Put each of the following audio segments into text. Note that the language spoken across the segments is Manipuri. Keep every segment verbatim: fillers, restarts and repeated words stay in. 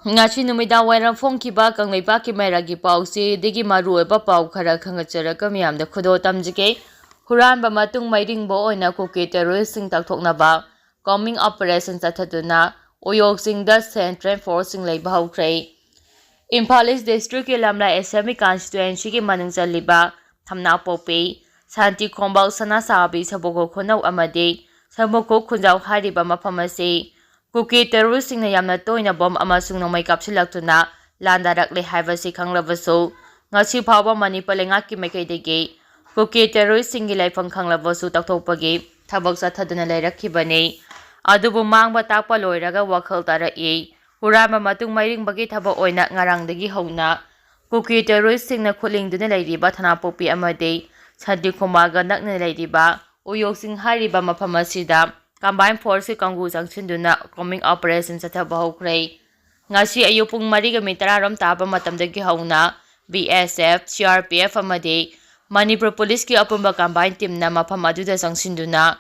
ꯉꯁꯤ ꯅꯨꯃꯤꯗꯥꯡ ꯋꯥꯏꯔꯝ ꯐꯣꯡꯈꯤꯕ ꯀꯪꯂꯩꯄꯥꯛꯀꯤ ꯃꯩꯔꯥꯒꯤ ꯄꯥꯎꯆꯦꯗꯒꯤ ꯃꯔꯨꯑꯣꯏꯕ ꯄꯥꯎ ꯈꯔ ꯈꯪꯍꯟꯖꯔꯒ ꯃꯤꯌꯥꯝꯗ ꯈꯨꯗꯣꯜ ꯇꯝꯖꯒꯦ꯫ ꯍꯨꯔꯥꯟꯕ ꯃꯇꯨꯡ ꯃꯩꯔꯤꯡꯕ ꯑꯣꯏꯅ ꯀꯨꯀꯤ terroristꯁꯤꯡ ꯇꯥꯛꯊꯣꯛꯅꯕ combing operation ꯆꯠꯊꯗꯨꯅ ꯎꯌꯣꯛ ꯆꯤꯡꯗ central forceꯁꯤꯡ ꯂꯩꯕ ꯍꯧꯈ꯭ꯔꯦ꯫ ꯏꯝꯐꯥꯜ ꯏꯁ districtꯀꯤ ꯂꯝꯂꯥꯏ assembly constituencyꯒꯤ ꯃꯅꯨꯡ ꯆꯜꯂꯤꯕ ꯊꯝꯅꯥꯄꯣꯛꯄꯤ, ꯁꯥꯟꯇꯤ ꯈꯣꯡꯕꯥꯜ, ꯁꯅꯥꯁꯥꯕꯤ, ꯁꯕꯣꯀꯣ ꯈꯨꯅꯧ ꯑꯃꯗꯤ ꯁꯃꯨꯀꯨ ꯈꯨꯟꯖꯥꯎ ꯍꯥꯏꯔꯤꯕ ꯃꯐꯝ ꯑꯁꯤ ꯀꯨꯀꯤ terroristꯁꯤꯡꯅ ꯌꯥꯝꯅ ꯇꯣꯏꯅ bomb ꯑꯃꯁꯨꯡ ꯅꯣꯡꯃꯩ ꯀꯥꯞꯁꯤꯜꯂꯛꯇꯨꯅ ꯂꯥꯟꯗꯥꯔꯛꯂꯦ ꯍꯥꯏꯕꯁꯤ ꯈꯪꯂꯕꯁꯨ, ꯉꯁꯤ ꯐꯥꯎꯕ ꯃꯅꯤꯄꯨꯔ ꯂꯩꯉꯥꯛꯀꯤ ꯃꯥꯏꯀꯩꯗꯒꯤ ꯀꯨꯀꯤ terroristꯁꯤꯡꯒꯤ ꯂꯩꯐꯝ ꯈꯪꯂꯕꯁꯨ ꯇꯥꯛꯊꯣꯛꯄꯒꯤ ꯊꯕꯛ ꯆꯠꯊꯗꯨꯅ ꯂꯩꯔꯛꯈꯤꯕꯅꯤ꯫ ꯑꯗꯨꯕꯨ ꯃꯥꯡꯕ ꯇꯥꯛꯄ ꯂꯣꯏꯔꯒ ꯋꯥꯈꯜ ꯇꯥꯔꯛꯏ꯫ ꯍꯨꯔꯥꯟꯕ ꯃꯇꯨꯡ ꯃꯩꯔꯤꯡꯕꯒꯤ ꯊꯕꯛ ꯑꯣꯏꯅ ꯉꯔꯥꯡꯗꯒꯤ ꯍꯧꯅ ꯀꯨꯀꯤ terroristꯁꯤꯡꯅ ꯈꯨꯠꯂꯤꯡꯗꯨꯅ ꯂꯩꯔꯤꯕ ꯊꯅꯥꯄꯣꯛꯄꯤ ꯑꯃꯗꯤ ꯁꯥꯟꯇꯤ ꯈꯣꯡꯕꯥꯜꯒ ꯅꯛꯅ ꯂꯩꯔꯤꯕ ꯎꯌꯣꯛ ꯆꯤꯡ ꯍꯥꯏꯔꯤꯕ ꯃꯐꯝ ꯑꯁꯤꯗ combined forceꯀꯤ ꯀꯥꯡꯕꯨ ꯆꯪꯁꯤꯟꯗꯨꯅ combing operation ꯆꯠꯊꯕ ꯍꯧꯈ꯭ꯔꯦ꯫ ꯉꯁꯤ ꯑꯌꯨꯛ ꯄꯨꯡ ꯃꯔꯤꯒ ꯃꯤꯅꯤꯠ ꯇꯔꯥꯔꯣꯝ ꯇꯥꯕ ꯃꯇꯝꯗꯒꯤ ꯍꯧꯅ BSF, CRPF ꯑꯃꯗꯤ ꯃꯅꯤꯄꯨꯔ policeꯀꯤ ꯑꯄꯨꯟꯕ combined teamꯅ ꯃꯐꯝ ꯑꯗꯨꯗ ꯆꯪꯁꯤꯟꯗꯨꯅ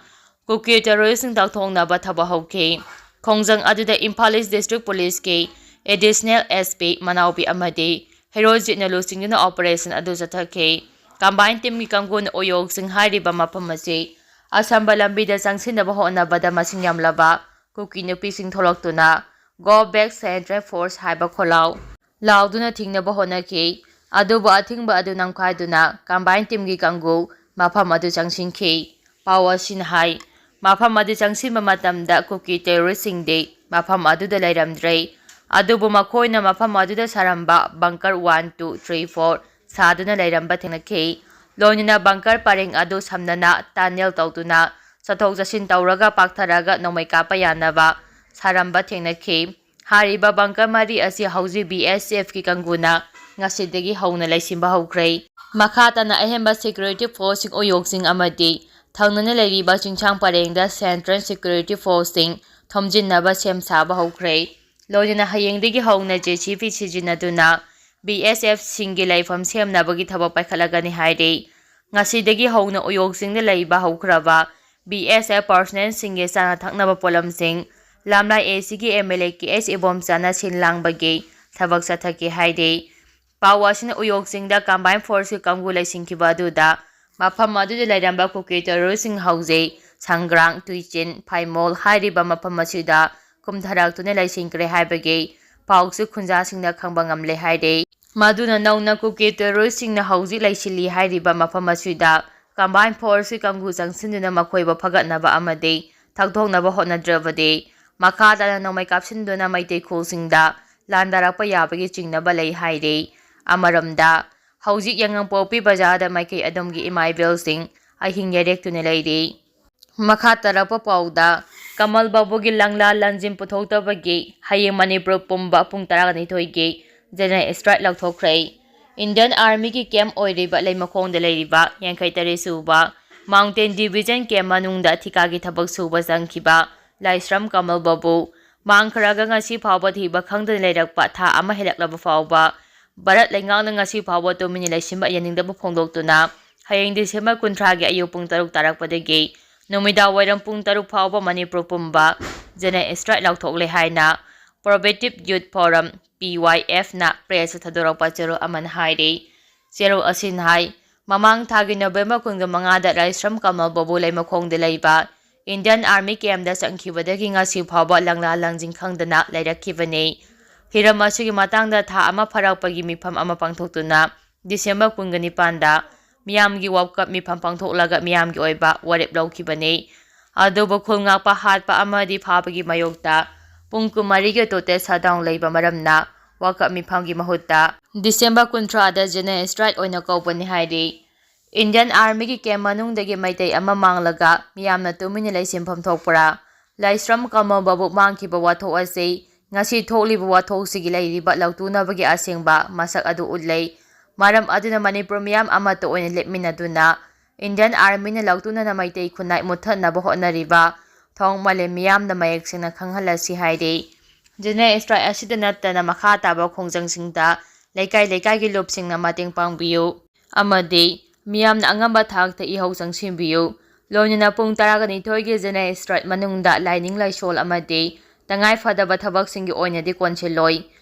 ꯀꯨꯀꯤ terroristꯁꯤꯡ ꯇꯥꯛꯊꯣꯛꯅꯕ ꯊꯕꯛ ꯍꯧꯈꯤ꯫ ꯈꯣꯡꯖꯪ ꯑꯗꯨꯗ ꯏꯝꯐꯥꯜ ꯏꯁ district policeꯀꯤ additional SP ꯃꯅꯥꯎꯕꯤ ꯑꯃꯗꯤ ꯍꯦꯔꯣꯖꯤꯠꯅ ꯂꯨꯆꯤꯡꯗꯨꯅ operation ꯑꯗꯨ ꯆꯠꯊꯈꯤ꯫ Combined teamꯒꯤ ꯀꯥꯡꯕꯨꯅ ꯎꯌꯣꯛ ꯆꯤꯡ ꯍꯥꯏꯔꯤꯕ ꯃꯐꯝ ꯑꯁꯤ ꯑꯁꯝꯕ ꯂꯝꯕꯤꯗ ꯆꯪꯁꯤꯟꯅꯕ ꯍꯣꯠꯅꯕꯗ ꯃꯁꯤꯡ ꯌꯥꯝꯂꯕ ꯀꯨꯀꯤ ꯅꯨꯄꯤꯁꯤꯡ ꯊꯣꯛꯂꯛꯇꯨꯅ "Go back central force" ꯍꯥꯏꯕ ꯈꯣꯜꯂꯥꯎ ꯂꯥꯎꯗꯨꯅ ꯊꯤꯡꯅꯕ ꯍꯣꯠꯅꯈꯤ꯫ ꯑꯗꯨꯕꯨ ꯑꯊꯤꯡꯕ ꯑꯗꯨ ꯅꯝꯈꯥꯏꯗꯨꯅ combined teamꯒꯤ ꯀꯥꯡꯕꯨ ꯃꯐꯝ ꯑꯗꯨ ꯆꯪꯁꯤꯟꯈꯤ꯫ ꯄꯥꯎ ꯑꯁꯤꯅ ꯍꯥꯏ, ꯃꯐꯝ ꯑꯗꯨ ꯆꯪꯁꯤꯟꯕ ꯃꯇꯝꯗ ꯀꯨꯀꯤ terroristꯁꯤꯡꯗꯤ ꯃꯐꯝ ꯑꯗꯨꯗ ꯂꯩꯔꯝꯗ꯭ꯔꯦ꯫ ꯑꯗꯨꯕꯨ ꯃꯈꯣꯏꯅ ꯃꯐꯝ ꯑꯗꯨꯗ ꯁꯥꯔꯝꯕ bunker one, two, three, four ꯁꯥꯗꯨꯅ ꯂꯩꯔꯝꯕ ꯊꯦꯡꯅꯈꯤ꯫ ꯂꯣꯏꯅꯅ bunker ꯄꯔꯦꯡ ꯑꯗꯨ ꯁꯝꯅꯅ tunnel ꯇꯧꯗꯨꯅ ꯆꯠꯊꯣꯛ ꯆꯠꯁꯤꯟ ꯇꯧꯔꯒ ꯄꯥꯛꯊꯔꯒ ꯅꯣꯡꯃꯩ ꯀꯥꯞꯄ ꯌꯥꯅꯕ ꯁꯥꯔꯝꯕ ꯊꯦꯡꯅꯈꯤ꯫ ꯍꯥꯏꯔꯤꯕ bunker ꯃꯔꯤ ꯑꯁꯤ ꯍꯧꯖꯤꯛ BSFꯀꯤ ꯀꯥꯡꯕꯨꯅ ꯉꯁꯤꯗꯒꯤ ꯍꯧꯅ ꯂꯩꯁꯤꯟꯕ ꯍꯧꯈ꯭ꯔꯦ꯫ ꯃꯈꯥ ꯇꯥꯅ ꯑꯍꯦꯟꯕ security forceꯁꯤꯡ ꯎꯌꯣꯛꯁꯤꯡ ꯑꯃꯗꯤ ꯊꯪꯅꯅ ꯂꯩꯔꯤꯕ ꯆꯤꯡꯁꯥꯡ ꯄꯔꯦꯡꯗ central security forceꯁꯤꯡ ꯊꯣꯝꯖꯤꯟꯅꯕ ꯁꯦꯝ ꯁꯥꯕ ꯍꯧꯈ꯭ꯔꯦ꯫ ꯂꯣꯏꯅꯅ ꯍꯌꯦꯡꯗꯒꯤ ꯍꯧꯅ JCB ꯁꯤꯖꯤꯟꯅꯗꯨꯅ BSFꯁꯤꯡꯒꯤ ꯂꯩꯐꯝ ꯁꯦꯝꯅꯕꯒꯤ ꯊꯕꯛ ꯄꯥꯏꯈꯠꯂꯒꯅꯤ ꯍꯥꯏꯔꯤ꯫ ꯉꯁꯤꯗꯒꯤ ꯍꯧꯅ ꯎꯌꯣꯛꯁꯤꯡꯗ ꯂꯩꯕ ꯍꯧꯈ꯭ꯔꯕ BSF personnelꯁꯤꯡꯒꯤ ꯆꯥꯅ ꯊꯛꯅꯕ ꯄꯣꯠꯂꯝꯁꯤꯡ, ꯂꯥꯝꯂꯥꯏ ꯑꯦ ꯁꯤꯒꯤ ꯑꯦꯝ ꯑꯦꯜ ꯑꯦ ꯀꯦ ꯑꯦꯁ ꯏꯕꯣꯝꯆꯥꯅ ꯁꯤꯟ ꯂꯥꯡꯕꯒꯤ ꯊꯕꯛ ꯆꯠꯊꯈꯤ ꯍꯥꯏꯔꯤ꯫ ꯄꯥꯎ ꯑꯁꯤꯅ ꯎꯌꯣꯛ ꯆꯤꯡꯗ combined forceꯀꯤ ꯀꯥꯡꯕꯨ ꯂꯩꯁꯤꯟꯈꯤꯕ ꯑꯗꯨꯗ ꯃꯐꯝ ꯑꯗꯨꯗ ꯂꯩꯔꯝꯕ ꯀꯨꯀꯤ ꯇꯦꯔꯣꯔꯤꯁꯁꯤꯡ ꯍꯧꯖꯤꯛ ꯁꯪꯒ꯭ꯔꯥꯡ, ꯇꯨꯏꯆꯤꯟ, ꯐꯥꯏꯃꯣꯜ ꯍꯥꯏꯔꯤꯕ ꯃꯐꯝ ꯑꯁꯤꯗ ꯀꯨꯝꯊꯔꯛꯇꯨꯅ ꯂꯩꯁꯤꯟꯈ꯭ꯔꯦ ꯍꯥꯏꯕꯒꯤ ꯄꯥꯎꯁꯨ ꯈꯨꯟꯖꯥꯁꯤꯡꯅ ꯈꯪꯕ ꯉꯝꯂꯦ ꯍꯥꯏꯔꯤ꯫ ꯃꯗꯨꯅ ꯅꯧꯅ ꯀꯨꯀꯤ ꯇꯦꯔꯣꯔꯤꯁꯁꯤꯡꯅ ꯍꯧꯖꯤꯛ ꯂꯩꯁꯤꯜꯂꯤ ꯍꯥꯏꯔꯤꯕ ꯃꯐꯝ ꯑꯁꯤꯗ combined forceꯀꯤ ꯀꯥꯡꯕꯨ ꯆꯪꯁꯤꯟꯗꯨꯅ ꯃꯈꯣꯏꯕꯨ ꯐꯒꯠꯅꯕ ꯑꯃꯗꯤ ꯊꯥꯗꯣꯛꯅꯕ ꯍꯣꯠꯅꯗ꯭ꯔꯕꯗꯤ ꯃꯈꯥ ꯇꯥꯅ ꯅꯣꯡꯃꯩ ꯀꯥꯞꯁꯤꯟꯗꯨꯅ ꯃꯩꯇꯩ ꯈꯨꯜꯁꯤꯡꯗ ꯂꯥꯟꯗꯥꯔꯛꯄ ꯌꯥꯕꯒꯤ ꯆꯤꯡꯅꯕ ꯂꯩ ꯍꯥꯏꯔꯤ꯫ ꯑꯃꯔꯣꯝꯗ, ꯍꯧꯖꯤꯛ ꯌꯥꯉꯥꯡꯄꯣꯛꯄꯤ ꯕꯖꯥꯔꯗ ꯃꯥꯏꯀꯩ ꯑꯗꯣꯝꯒꯤ ꯏꯃꯥ ꯏꯕꯦꯜꯁꯤꯡ ꯑꯍꯤꯡ ꯌꯥꯔꯦꯛꯇꯨꯅ ꯂꯩꯔꯤ꯫ ꯃꯈꯥ ꯇꯥꯔꯛꯄ ꯄꯥꯎꯗ, ꯀꯃꯜ ꯕꯥꯕꯨꯒꯤ ꯂꯪꯂꯥ ꯂꯪꯖꯤꯟ ꯄꯨꯊꯣꯛꯇꯕꯒꯤ ꯍꯌꯦꯡ ꯃꯅꯤꯄꯨꯔ ꯄꯨꯝꯕ ꯄꯨꯡ ꯇꯔꯥꯅꯤꯊꯣꯏꯒꯤ general strike ꯂꯥꯎꯊꯣꯛꯈ꯭ꯔꯦ꯫ Indian Armyꯒꯤ camp ꯑꯣꯏꯔꯤꯕ ꯂꯩꯃꯈꯣꯡꯗ ꯂꯩꯔꯤꯕ ꯌꯥꯡꯈꯩ ꯇꯔꯦꯠ ꯁꯨꯕ Mountain Division camp ꯃꯅꯨꯡꯗ ꯊꯤꯀꯥꯒꯤ ꯊꯕꯛ ꯁꯨꯕ ꯆꯪꯈꯤꯕ ꯂꯥꯏꯁ꯭ꯔꯝ ꯀꯃꯜ ꯕꯥꯕꯨ ꯃꯥꯡꯈ꯭ꯔꯒ ꯉꯁꯤ ꯐꯥꯎꯕ ꯊꯤꯕ ꯈꯪꯗꯅ ꯂꯩꯔꯛꯄ ꯊꯥ ꯑꯃ ꯍꯦꯜꯂꯛꯂꯕ ꯐꯥꯎꯕ ꯚꯥꯔꯠ ꯂꯩꯉꯥꯛꯅ ꯉꯁꯤ ꯐꯥꯎꯕ ꯇꯨꯃꯤꯟꯅ ꯂꯩꯁꯤꯟꯕ ꯌꯥꯅꯤꯡꯗꯕ ꯐꯣꯡꯗꯣꯛꯇꯨꯅ ꯍꯌꯦꯡ December ꯀꯨꯟꯊ꯭ꯔꯥꯒꯤ ꯑꯌꯨꯛ ꯄꯨꯡ ꯇꯔꯨꯛ ꯇꯥꯔꯛꯄꯗꯒꯤ ꯅꯨꯃꯤꯗꯥꯡ ꯋꯥꯏꯔꯝ ꯄꯨꯡ ꯇꯔꯨꯛ ꯐꯥꯎꯕ ꯃꯅꯤꯄꯨꯔ ꯄꯨꯝꯕ general strike ꯂꯥꯎꯊꯣꯛꯂꯦ ꯍꯥꯏꯅ Progressive Youth Forum, P Y Fꯅ pressꯇ ꯊꯥꯗꯣꯔꯛꯄ ꯆꯦꯔꯣꯜ ꯑꯃꯅ ꯍꯥꯏꯔꯤ꯫ ꯆꯦꯔꯣꯜ ꯑꯁꯤꯅ ꯍꯥꯏ, ꯃꯃꯥꯡ ꯊꯥꯒꯤ November ꯀꯨꯟꯒ ꯃꯉꯥꯗ ꯂꯥꯏꯁ꯭ꯔꯝ ꯀꯃꯜ ꯕꯥꯕꯨ ꯂꯩꯃꯈꯣꯡꯗ ꯂꯩꯕ Indian Army campꯇ ꯆꯪꯈꯤꯕꯗꯒꯤ ꯉꯁꯤ ꯐꯥꯎꯕ ꯂꯪꯂꯥ ꯂꯪꯖꯤꯟ ꯈꯪꯗꯅ ꯂꯩꯔꯛꯈꯤꯕꯅꯤ꯫ ꯍꯤꯔꯝ ꯑꯁꯤꯒꯤ ꯃꯇꯥꯡꯗ ꯊꯥ ꯑꯃ ꯐꯥꯔꯛꯄꯒꯤ ꯃꯤꯐꯝ ꯑꯃ ꯄꯥꯡꯊꯣꯛꯇꯨꯅ December ꯀꯨꯟꯒ ꯅꯤꯄꯥꯟꯗ ꯃꯤꯌꯥꯝꯒꯤ ꯋꯥꯀꯞ ꯃꯤꯐꯝ ꯄꯥꯡꯊꯣꯛꯂꯒ ꯃꯤꯌꯥꯝꯒꯤ ꯑꯣꯏꯕ ꯋꯥꯔꯦꯞ ꯂꯧꯈꯤꯕꯅꯤ꯫ ꯑꯗꯨꯕꯨ ꯈꯨꯜ ꯉꯥꯛꯄ ꯍꯥꯠꯄ ꯑꯃꯗꯤ ꯐꯥꯕꯒꯤ ꯃꯥꯌꯣꯛꯇ ꯄꯨꯡ ꯀꯨꯟꯃꯔꯤꯒꯤ total shutdown ꯂꯩꯕ ꯃꯔꯝꯅ ꯋꯥꯀꯞ ꯃꯤꯐꯝꯒꯤ ꯃꯍꯨꯠꯇ December ꯀꯨꯟꯊ꯭ꯔꯥꯗ general strike ꯑꯣꯏꯅ ꯀꯧꯕꯅꯤ ꯍꯥꯏꯔꯤ꯫ Indian Armyꯒꯤ camp ꯃꯅꯨꯡꯗꯒꯤ ꯃꯩꯇꯩ ꯑꯃ ꯃꯥꯡꯂꯒ ꯃꯤꯌꯥꯝꯅ ꯇꯨꯃꯤꯟꯅ ꯂꯩꯁꯤꯟꯐꯝ ꯊꯣꯛꯄ꯭ꯔꯥ? ꯂꯥꯏꯁ꯭ꯔꯝ ꯀꯃꯜ ꯕꯥꯕꯨ ꯃꯥꯡꯈꯤꯕ ꯋꯥꯊꯣꯛ ꯑꯁꯤ ꯉꯁꯤ ꯊꯣꯛꯂꯤꯕ ꯋꯥꯊꯣꯛꯁꯤꯒꯤ ꯂꯩꯔꯤꯕ ꯂꯧꯇꯨꯅꯕꯒꯤ ꯑꯁꯦꯡꯕ ꯃꯁꯛ ꯑꯗꯨ ꯎꯠꯂꯦ꯫ ꯃꯔꯝ ꯑꯗꯨꯅ ꯃꯅꯤꯄꯨꯔ ꯃꯤꯌꯥꯝ ꯑꯃꯠꯇ ꯑꯣꯏꯅ ꯂꯦꯞꯃꯤꯟꯅꯗꯨꯅ Indian Armyꯅ ꯂꯧꯇꯨꯅꯅ ꯃꯩꯇꯩ ꯈꯨꯟꯅꯥꯏ ꯃꯨꯠꯊꯠꯅꯕ ꯍꯣꯠꯅꯔꯤꯕ ꯊꯧꯑꯣꯡ ꯃꯥꯂꯦꯝ ꯃꯤꯌꯥꯝꯗ ꯃꯌꯦꯛ ꯁꯦꯡꯅ ꯈꯪꯍꯜꯂꯁꯤ ꯍꯥꯏꯔꯤ꯫ General strike ꯑꯁꯤꯗ ꯅꯠꯇꯅ ꯃꯈꯥ ꯇꯥꯕ ꯈꯣꯡꯖꯪꯁꯤꯡꯗ ꯂꯩꯀꯥꯏ ꯂꯩꯀꯥꯏꯒꯤ ꯂꯨꯞꯁꯤꯡꯅ ꯃꯇꯦꯡ ꯄꯥꯡꯕꯤꯌꯨ ꯑꯃꯗꯤ ꯃꯤꯌꯥꯝꯅ ꯑꯉꯝꯕ ꯊꯥꯛꯇ ꯏꯍꯧ ꯆꯪꯁꯤꯟꯕꯤꯌꯨ꯫ ꯂꯣꯏꯅꯅ ꯄꯨꯡ ꯇꯔꯥꯒ ꯅꯤꯊꯣꯏꯒꯤ general strike ꯃꯅꯨꯡꯗ ꯂꯥꯏꯅꯤꯡ ꯂꯥꯏꯁꯣꯜ ꯑꯃꯗꯤ ꯇꯉꯥꯏ ꯐꯗꯕ ꯊꯕꯛꯁꯤꯡꯒꯤ ꯑꯣꯏꯅꯗꯤ ꯀꯣꯟꯁꯤꯜꯂꯣꯏ꯫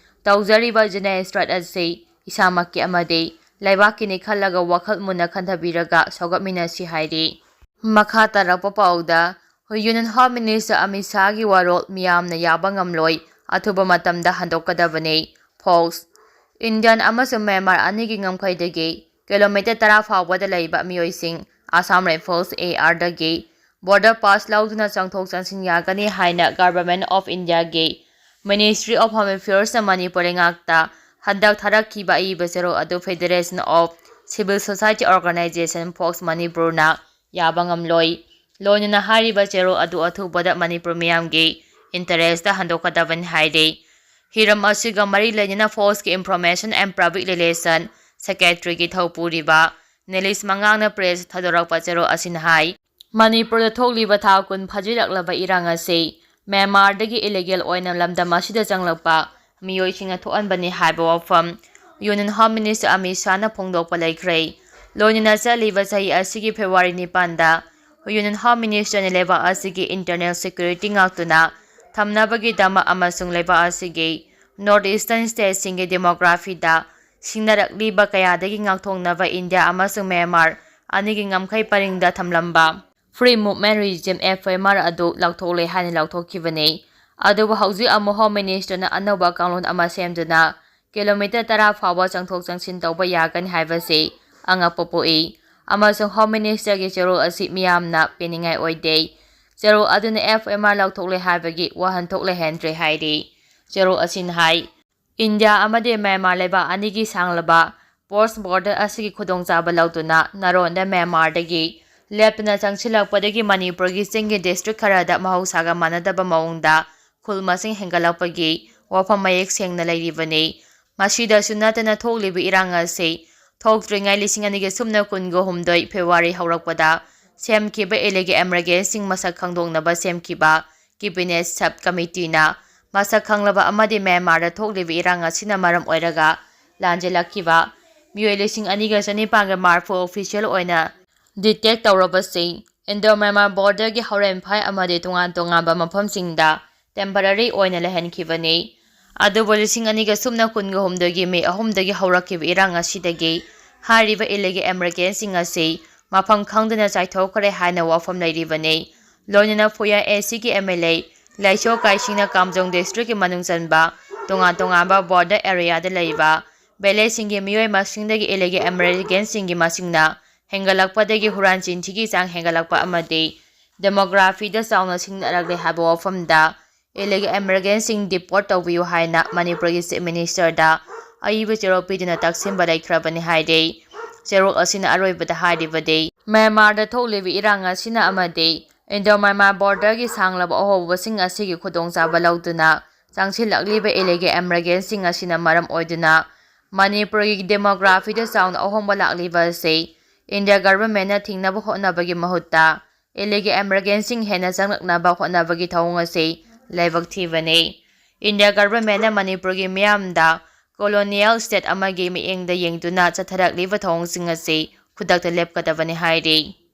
ꯇꯧꯖꯔꯤꯕ genocide ꯑꯁꯤ ꯏꯁꯥꯃꯛꯀꯤ ꯑꯃꯗꯤ ꯂꯩꯕꯥꯛꯀꯤꯅꯤ ꯈꯜꯂꯒ ꯋꯥꯈꯜ ꯃꯨꯟꯅ ꯈꯟꯊꯕꯤꯔꯒ ꯁꯧꯒꯠꯃꯤꯟꯅꯁꯤ ꯍꯥꯏꯔꯤ꯫ ꯃꯈꯥ ꯇꯥꯔꯛꯄ ꯄꯥꯎꯗ, Union Home Minister ꯑꯃꯤꯠ ꯁꯥꯍꯒꯤ ꯋꯥꯔꯣꯜ ꯃꯤꯌꯥꯝꯅ ꯌꯥꯕ ꯉꯝꯂꯣꯏ, ꯑꯊꯨꯕ ꯃꯇꯝꯗ ꯍꯟꯗꯣꯛꯀꯗꯕꯅꯤ꯫ Fox, Indian ꯑꯃꯁꯨꯡ ꯃ꯭ꯌꯥꯟꯃꯥꯔ ꯑꯅꯤꯒꯤ ꯉꯝꯈꯩꯗꯒꯤ ꯀꯤꯂꯣꯃꯤꯇꯔ ꯇꯔꯥ ꯐꯥꯎꯕꯗ ꯂꯩꯕ ꯃꯤꯑꯣꯏꯁꯤꯡ Assam Rifles, AR ꯗꯒꯤ border pass ꯂꯧꯗꯨꯅ ꯆꯪꯊꯣꯛ ꯆꯪꯁꯤꯟ ꯌꯥꯒꯅꯤ ꯍꯥꯏꯅ Government of Indiaꯒꯤ Ministry of Home Affairsꯅ Manipur ꯂꯩꯉꯥꯛꯇ ꯍꯟꯗꯛ ꯊꯥꯔꯛꯈꯤꯕ ꯑꯏꯕ ꯆꯦꯔꯣꯜ ꯑꯗꯨ Federation of Civil Society Organization, Fox, ꯃꯅꯤꯄꯨꯔꯅ ꯌꯥꯕ ꯉꯝꯂꯣꯏ꯫ ꯂꯣꯏꯅꯅ ꯍꯥꯏꯔꯤꯕ ꯆꯦꯔꯣꯜ ꯑꯗꯨ ꯑꯊꯨꯕꯗ ꯃꯅꯤꯄꯨꯔ ꯃꯤꯌꯥꯝꯒꯤ interestꯇ ꯍꯟꯗꯣꯛꯀꯗꯕꯅꯤ ꯍꯥꯏꯔꯤ꯫ ꯍꯤꯔꯝ ꯑꯁꯤꯒ ꯃꯔꯤ ꯂꯩꯅꯅ Foxꯀꯤ Information and Public Relation Secretaryꯒꯤ ꯊꯧ ꯄꯨꯔꯤꯕ ꯅꯤꯂꯤꯁ ꯃꯉꯥꯡꯅ press ꯊꯥꯗꯣꯔꯛꯄ ꯆꯦꯔꯣꯜ ꯑꯁꯤꯅ ꯍꯥꯏ, ꯃꯅꯤꯄꯨꯔꯗ ꯊꯣꯛꯂꯤꯕ ꯊꯥ ꯀꯨꯟ ꯐꯥꯖꯤꯜꯂꯛꯂꯕ ꯏꯔꯥꯡ ꯑꯁꯤ ꯃ꯭ꯌꯥꯟꯃꯥꯔꯗꯒꯤ illegal ꯑꯣꯏꯅ ꯂꯝꯗꯝ ꯑꯁꯤꯗ ꯆꯪꯂꯛꯄ ꯃꯤꯑꯣꯏꯁꯤꯡꯅ ꯊꯣꯛꯍꯟꯕꯅꯤ ꯍꯥꯏꯕ ꯋꯥꯐꯝ Union Home Minister ꯑꯃꯤꯠ ꯁꯥꯍꯅ ꯐꯣꯡꯗꯣꯛꯄ ꯂꯩꯈ꯭ꯔꯦ꯫ ꯂꯣꯏꯅꯅ ꯆꯠꯂꯤꯕ ꯆꯍꯤ ꯑꯁꯤꯒꯤ February ꯅꯤꯄꯥꯟꯗ Union Home Ministerꯅ ꯂꯩꯕꯥꯛ ꯑꯁꯤꯒꯤ internal security ꯉꯥꯛꯇꯨꯅ ꯊꯝꯅꯕꯒꯤꯗꯃꯛ ꯑꯃꯁꯨꯡ ꯂꯩꯕꯥꯛ ꯑꯁꯤꯒꯤ North Eastern stateꯁꯤꯡꯒꯤ demographyꯗ ꯁꯤꯡꯅꯔꯛꯂꯤꯕ ꯀꯌꯥꯗꯒꯤ ꯉꯥꯛꯊꯣꯛꯅꯕ ꯏꯟꯗꯤꯌꯥ ꯑꯃꯁꯨꯡ ꯃ꯭ꯌꯥꯟꯃꯥꯔ ꯑꯅꯤꯒꯤ ꯉꯝꯈꯩ ꯄꯔꯤꯡꯗ ꯊꯝꯂꯝꯕ Free Movement Regime, FMR, ꯑꯗꯨ ꯂꯧꯊꯣꯛꯂꯦ ꯍꯥꯏꯅ ꯂꯧꯊꯣꯛꯈꯤꯕꯅꯤ꯫ ꯑꯗꯨꯕꯨ ꯍꯧꯖꯤꯛ ꯑꯃꯨꯛ Home Ministerꯅ ꯑꯅꯧꯕ ꯀꯥꯡꯂꯣꯟ ꯑꯃ ꯁꯦꯝꯗꯨꯅ ꯀꯤꯂꯣꯃꯤꯇꯔ ꯇꯔꯥ ꯐꯥꯎꯕ ꯆꯪꯊꯣꯛ ꯆꯪꯁꯤꯟ ꯇꯧꯕ ꯌꯥꯒꯅꯤ ꯍꯥꯏꯕꯁꯤ ꯑꯉꯛꯄ ꯄꯣꯛꯏ, ꯑꯃꯁꯨꯡ Home Ministerꯒꯤ ꯆꯦꯔꯣꯜ ꯑꯁꯤ ꯃꯤꯌꯥꯝꯅ ꯄꯦꯟꯅꯤꯡꯉꯥꯏ ꯑꯣꯏꯗꯦ꯫ ꯆꯦꯔꯣꯜ ꯑꯗꯨꯅ FMR ꯂꯧꯊꯣꯛꯂꯦ ꯍꯥꯏꯕꯒꯤ ꯋꯥꯍꯟꯊꯣꯛ ꯂꯩꯍꯟꯗ꯭ꯔꯦ ꯍꯥꯏꯔꯤ꯫ ꯆꯦꯔꯣꯜ ꯑꯁꯤꯅ ꯍꯥꯏ, ꯏꯟꯗꯤꯌꯥ ꯑꯃꯗꯤ ꯃ꯭ꯌꯥꯟꯃꯥꯔ ꯂꯩꯕꯥꯛ ꯑꯅꯤꯒꯤ ꯁꯥꯡꯂꯕ porous border ꯑꯁꯤꯒꯤ ꯈꯨꯗꯣꯡꯆꯥꯕ ꯂꯧꯗꯨꯅ ꯅꯥꯔꯣꯟꯗ ꯃ꯭ꯌꯥꯟꯃꯥꯔꯗꯒꯤ ꯂꯦꯞꯇꯅ ꯆꯪꯁꯤꯜꯂꯛꯄꯗꯒꯤ ꯃꯅꯤꯄꯨꯔꯒꯤ ꯆꯤꯡꯒꯤ district ꯈꯔꯗ ꯃꯍꯧꯁꯥꯒ ꯃꯥꯟꯅꯗꯕ ꯃꯑꯣꯡꯗ ꯈꯨꯜ ꯃꯁꯤꯡ ꯍꯦꯟꯒꯠꯂꯛꯄꯒꯤ ꯋꯥꯐꯝ ꯃꯌꯦꯛ ꯁꯦꯡꯅ ꯂꯩꯔꯤꯕꯅꯤ꯫ ꯃꯁꯤꯗꯁꯨ ꯅꯠꯇꯅ ꯊꯣꯛꯂꯤꯕ ꯏꯔꯥꯡ ꯑꯁꯤ ꯊꯣꯛꯇ꯭ꯔꯤꯉꯩ ꯂꯤꯁꯤꯡ ꯑꯅꯤꯒꯤ ꯁꯨꯞꯅ ꯀꯨꯟꯒ ꯍꯨꯝꯗꯣꯏ February ꯍꯧꯔꯛꯄꯗ ꯁꯦꯝꯈꯤꯕ ꯏꯂꯤꯒꯤ ꯑꯦꯃꯔꯒꯦꯟꯁꯁꯤꯡ ꯃꯁꯛ ꯈꯪꯗꯣꯛꯅꯕ ꯁꯦꯝꯈꯤꯕ Cabinet Sub Committeeꯅ ꯃꯁꯛ ꯈꯪꯂꯕ ꯑꯃꯗꯤ ꯃ꯭ꯌꯥꯟꯃꯥꯔꯗ ꯊꯣꯛꯂꯤꯕ ꯏꯔꯥꯡ ꯑꯁꯤꯅ ꯃꯔꯝ ꯑꯣꯏꯔꯒ ꯂꯥꯟꯖꯦꯜꯂꯛꯈꯤꯕ ꯃꯤꯑꯣꯏ ꯂꯤꯁꯤꯡ ꯑꯅꯤꯒ ꯆꯅꯤꯄꯥꯟꯒ ꯃꯔꯤꯐꯨ official ꯑꯣꯏꯅ detect ꯇꯧꯔꯕꯁꯤꯡ, Indo-Myanmar borderꯒꯤ ꯍꯣꯔꯦꯟꯐꯥꯏ ꯑꯃꯗꯤ ꯇꯣꯉꯥꯟ ꯇꯣꯉꯥꯟꯕ ꯃꯐꯝꯁꯤꯡꯗ temporary ꯑꯣꯏꯅ ꯂꯩꯍꯟꯈꯤꯕꯅꯤ꯫ ꯑꯗꯨꯕꯨ ꯂꯤꯁꯤꯡ ꯑꯅꯤꯒ ꯁꯨꯞꯅ ꯀꯨꯟꯒ ꯍꯨꯝꯗꯣꯏꯒꯤ ꯃꯦ ꯑꯍꯨꯝꯗꯒꯤ ꯍꯧꯔꯛꯈꯤꯕ ꯏꯔꯥꯡ ꯑꯁꯤꯗꯒꯤ ꯍꯥꯏꯔꯤꯕ illegal immigrantꯁꯤꯡ ꯑꯁꯤ ꯃꯐꯝ ꯈꯪꯗꯅ ꯆꯥꯏꯊꯣꯛꯈ꯭ꯔꯦ ꯍꯥꯏꯅ ꯋꯥꯐꯝ ꯂꯩꯔꯤꯕꯅꯤ꯫ ꯂꯣꯏꯅꯅ ꯐꯨꯌꯥ ACꯒꯤ MLA ꯂꯥꯏꯁꯣ ꯀꯥꯏꯁꯤꯡꯅ ꯀꯥꯝꯖꯣꯡ districtꯀꯤ ꯃꯅꯨꯡ ꯆꯟꯕ ꯇꯣꯉꯥꯟ ꯇꯣꯉꯥꯟꯕ border areaꯗ ꯂꯩꯕ villageꯁꯤꯡꯒꯤ ꯃꯤꯑꯣꯏ ꯃꯁꯤꯡꯗꯒꯤ illegal immigrantꯁꯤꯡꯒꯤ ꯃꯁꯤꯡꯅ ꯍꯦꯟꯒꯠꯂꯛꯄꯗꯒꯤ ꯍꯨꯔꯥꯟ ꯆꯤꯟꯊꯤꯒꯤ ꯆꯥꯡ ꯍꯦꯟꯒꯠꯂꯛꯄ ꯑꯃꯗꯤ demographyꯗ ꯆꯥꯎꯅ ꯁꯤꯡꯅꯔꯛꯂꯦ ꯍꯥꯏꯕ ꯋꯥꯐꯝꯗ illegal immigrantꯁꯤꯡ deport ꯇꯧꯕꯤꯌꯨ ꯍꯥꯏꯅ ꯃꯅꯤꯄꯨꯔꯒꯤ Chief Ministerꯗ ꯑꯏꯕ ꯆꯦꯔꯣꯜ ꯄꯤꯗꯨꯅ ꯇꯛꯁꯤꯟꯕ ꯂꯩꯈ꯭ꯔꯕꯅꯤ ꯍꯥꯏꯔꯤ꯫ ꯆꯦꯔꯣꯜ ꯑꯁꯤꯅ ꯑꯔꯣꯏꯕꯗ ꯍꯥꯏꯔꯤꯕꯗꯤ, ꯃ꯭ꯌꯥꯟꯃꯥꯔꯗ ꯊꯣꯛꯂꯤꯕ ꯏꯔꯥꯡ ꯑꯁꯤꯅ ꯑꯃꯗꯤ Indo-Myanmar borderꯒꯤ ꯁꯥꯡꯂꯕ ꯑꯍꯣꯕꯁꯤꯡ ꯑꯁꯤꯒꯤ ꯈꯨꯗꯣꯡꯆꯥꯕ ꯂꯧꯗꯨꯅ ꯆꯪꯁꯤꯜꯂꯛꯂꯤꯕ illegal immigrantꯁꯤꯡ ꯑꯁꯤꯅ ꯃꯔꯝ ꯑꯣꯏꯗꯨꯅ ꯃꯅꯤꯄꯨꯔꯒꯤ demographyꯗ ꯆꯥꯎꯅ ꯑꯍꯣꯡꯕ ꯂꯥꯛꯂꯤꯕ ꯑꯁꯤ India governmentꯅ ꯊꯤꯡꯅꯕ ꯍꯣꯠꯅꯕꯒꯤ ꯃꯍꯨꯠꯇ illegal immigrantꯁꯤꯡ ꯍꯦꯟꯅ ꯆꯪꯂꯛꯅꯕ ꯍꯣꯠꯅꯕꯒꯤ ꯊꯧꯑꯣꯡ ꯑꯁꯤ ꯂꯥꯏꯕꯛ ꯊꯤꯕꯅꯤ꯫ India governmentꯅ ꯃꯅꯤꯄꯨꯔꯒꯤ ꯃꯤꯌꯥꯝꯗ colonial state ꯑꯃꯒꯤ ꯃꯤꯠꯌꯦꯡꯗ ꯌꯦꯡꯗꯨꯅ ꯆꯠꯊꯔꯛꯂꯤꯕ ꯊꯧꯑꯣꯡꯁꯤꯡ ꯑꯁꯤ ꯈꯨꯗꯛꯇ ꯂꯦꯞꯀꯗꯕꯅꯤ ꯍꯥꯏꯔꯤ꯫